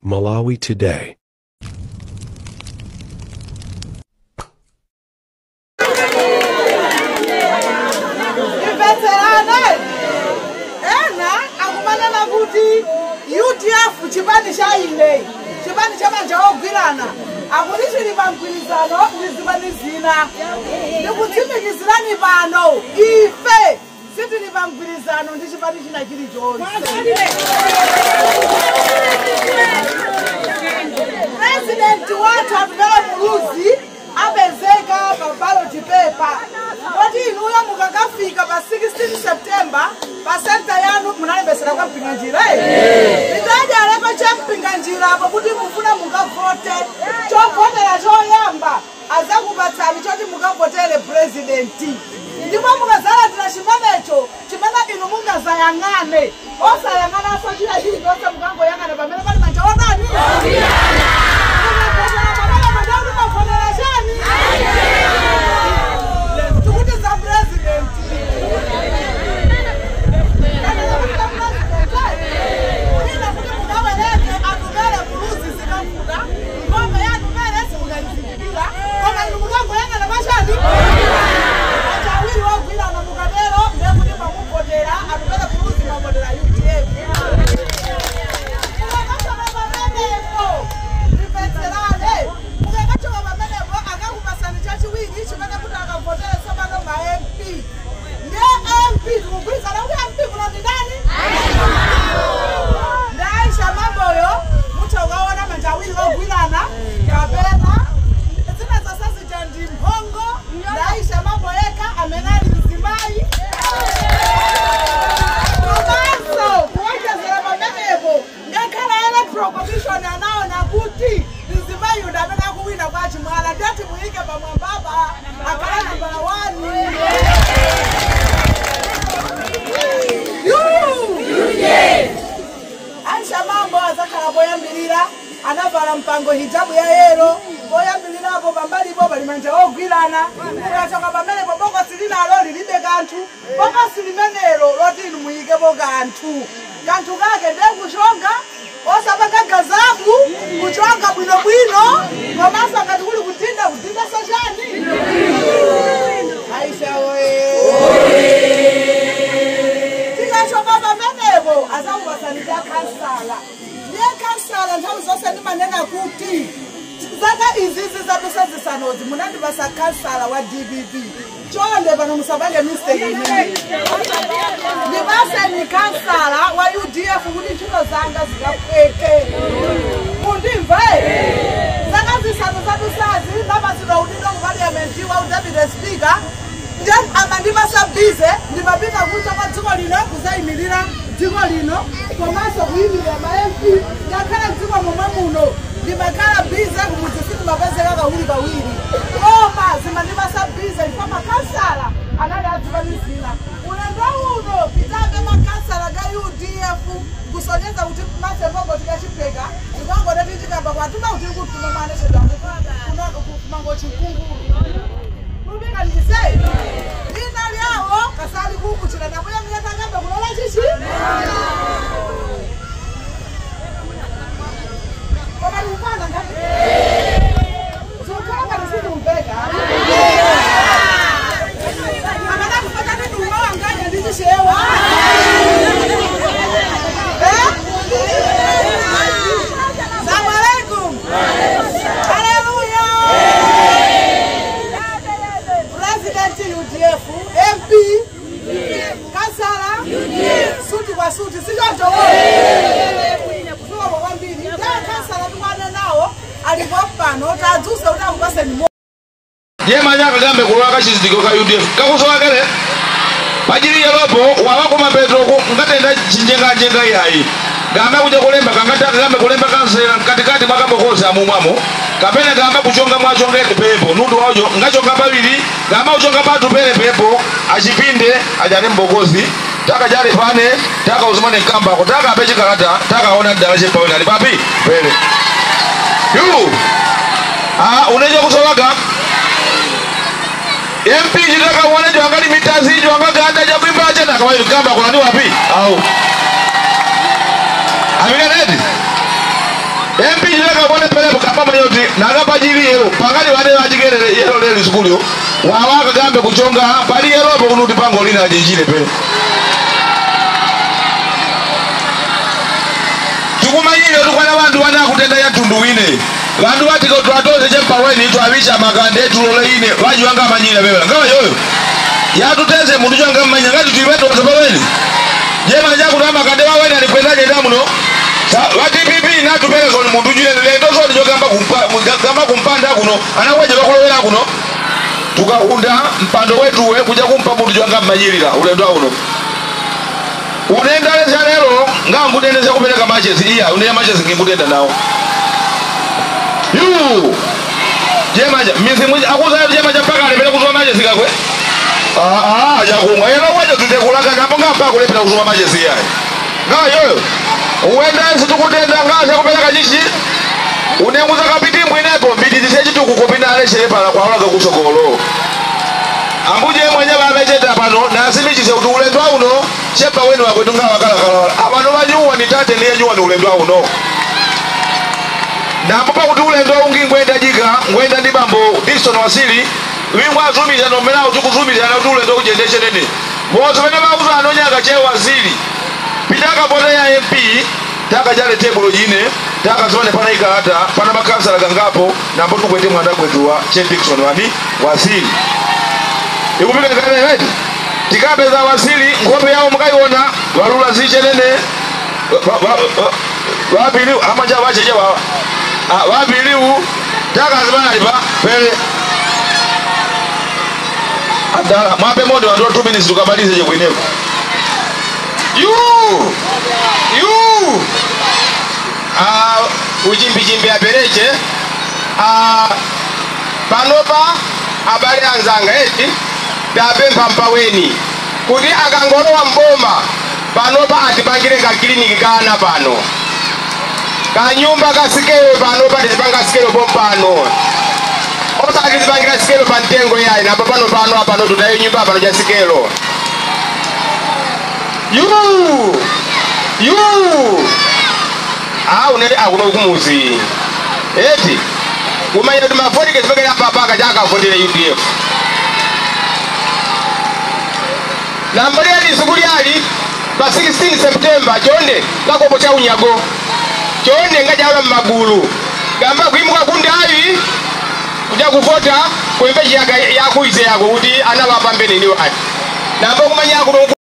Malawi Today. Ena akumanena kuti UDF chipani cha ine chipani cha manja ogwirana akuti chili pa mgwirizano ndi zipani zina. Ndikutsimikizirani pano ife sitili pa mgwirizano ndi chipani china chilichonse. President wathu Atupele Muluzi apezeka pa ballot paper. Kodi inuyo mukakafika pa 16 September pa center yanu munalembesera kwa Mpinganjira itaja cha Mpinganjira apo kuti mufuna mukavote chovotera choyamba azakupatsani choti mukavotere president. Ndipo mukazalandira chimenecho chimene inu mungazayang'ane osayang'ananso china chilichonse mukangoyang'ana pamene pali manja otani mukavotera chani tikuti za president. Anavala mpango hijabu ya yero oyambilirapo pambalipo pali manja ogwirana mukachoka pamenepo bokosi linalo lilibe kanthu bokosi limenelo loti inu muyikepo kanthu kanthu kake ndiye kuchonga osapanga gazabu kuchonga bwinobwino komanso ngati kuli kudinda kudindaso chani Aisha oye tikachoka pamenepo azakupasani kansala. Kansala nthawi zonse ndimanena kuti zaka izizi zadusazisanozi munandipasa kansala wa DPP chonde pano musapange mistake imene ndipaseni kansala wa UDF kuti ntchito zanga zikaphweke mundimva zaka zisanu zadusazi ndapasidwa udindo ku parliament wa deputy speaker ndiye amandipasa bize ndimapita kunja kwa dziko lino kuzayimirira dziko lino komanso kuyimirira ma MP ngakhale dziko momwe muno ndimakhala bize kumudzi sindimapezeka kawiri kawiri koma zimandipasa bize ndipo makansala anali adzipani zina. Ulendo uno pitambe makansala ga UDF kusonyeza kuti masembogo tikachipeka tikangode titikamba kwatuma kuti kutuma mwana kumango chinkungulu mubika ndisei lina lyawo kasali kukuchira nakuya mnyatangambe kulola chichi koma ndikupanda ngati zokhala ngati sindikumpeka amana kupata nduma wanganya ndichishewa. Salamu alaikum. Haleluya. President UDF, MP, kansala UDF, suti kwa suti sichonjo kwambiri. Kansala tikwana nawo alipo pano tadzuse kuti akupaseni ye manya kagambe kulwaka chizindikiro ka UDF kakusolakale pajiri yeropo wabako mapetoko ngatenda chinjenganjenga yayi gamba kuja kulemba kangata gambe kulemba kansela katikati makabokoza mumwamo kapena gamba kuchonga mwachongere pepo nundu wajo ngachonga pabiri gamba uchonga patu pele pepo achipinde ajane mbokozi taka jale pane taka uzumane kamba kutaka apeche karata taka ona dalaje pawe ali papi pele yu ah uneja kusolaga MP jitaka uone jwangali mitazi jwanga ganda jabimba acha na kama kamba kuna ni wapi au amina nedi MP jileka bone pele kapa manyoti nagapa jili yelo pakali wade wajigerere yelo leli sukulio wawaka gambe kuchonga pali yelo hapo kunuti pango lina jijile pele tukumanyile tukwana bantu wana kutenda ya tundu wine bantu batiko twatoze chempa weni twabisha makande tulole ine wajiwanga manyile bebe ngawa yoyo yatuteze mundu changa manya ngati tuibeto weni jema jaku na makande waweni alikwendaje damuno wa DPP natupele zoni mundu jule lendo zoni jogamba kumpa kumpanda kuno anakuja bakulowera kuno tukahunda mpando wetu we kuja kumpa mundu jwanga majirira ulendo uno unenda leza lero ngangudendeza kupeleka machezi iya unenya machezi ngikudenda nawo yu jema mizimu akuza jema mpaka alepele kuzwa machezi kakwe jakunga yero waje tutekulaga ngamba mpaka kulepela kuzwa machezi yaye ngayo uenda situkutenda ngaza kupeleka chichi unenguza kapiti mwinepo mbiti chitukukopina aleshere pala kwa walaga kusokolo ambuje mwenye babecheta pano nasimichise kuti ulendo uno chepa wenu wakwetu ngawa kala kala abano banyuwa ni tate ndiye nyuwa ni ulendo uno nampo pakuti ulendo ungi ngwenda jika ngwenda ndi bambo Dickson Wasili wingwa azumiza nomera utukuzumiza na kuti ulendo kujendeshe nene mwozo pene bauza anonyaka che Wasili pitaka boda ya MP taka jale table jine taka zone pana ikalata pana makansala gangapo na mbotu kwete mwanda kwetu wa che Dickson wani Wasili ikupika kana wetu tikapeza Wasili ngombe yao mkaiona walula zichelene wapili amanja wacheje wa wapili taka zibana lipa pele adala mwape modo wa 2 minutes tukabalize je kweneko yu uchimbi apereche panopa abale anzanga eti tapempha mpaweni kuti akangolowa mboma panopa atipangire ka kliniki kana pano kanyumba kasikelo panopa tizipanga sikelo pompano osati tizipangira sikelo pa mtengo yayi napo pano pano apano tutayo nyumba pano cha sikelo yu unene akuno kumuzi eti kumanya kuti mafonike zipekera apapaka chakavotera UDF nambali ali sukuli ali pa 16 September chonde kakopo cha unyago chonde ngachaula mmagulu gamba kuimuka kundayi kuja kuvota kuimbechi yakuize yako kuti anawapambene ni wati namba kumanya akuno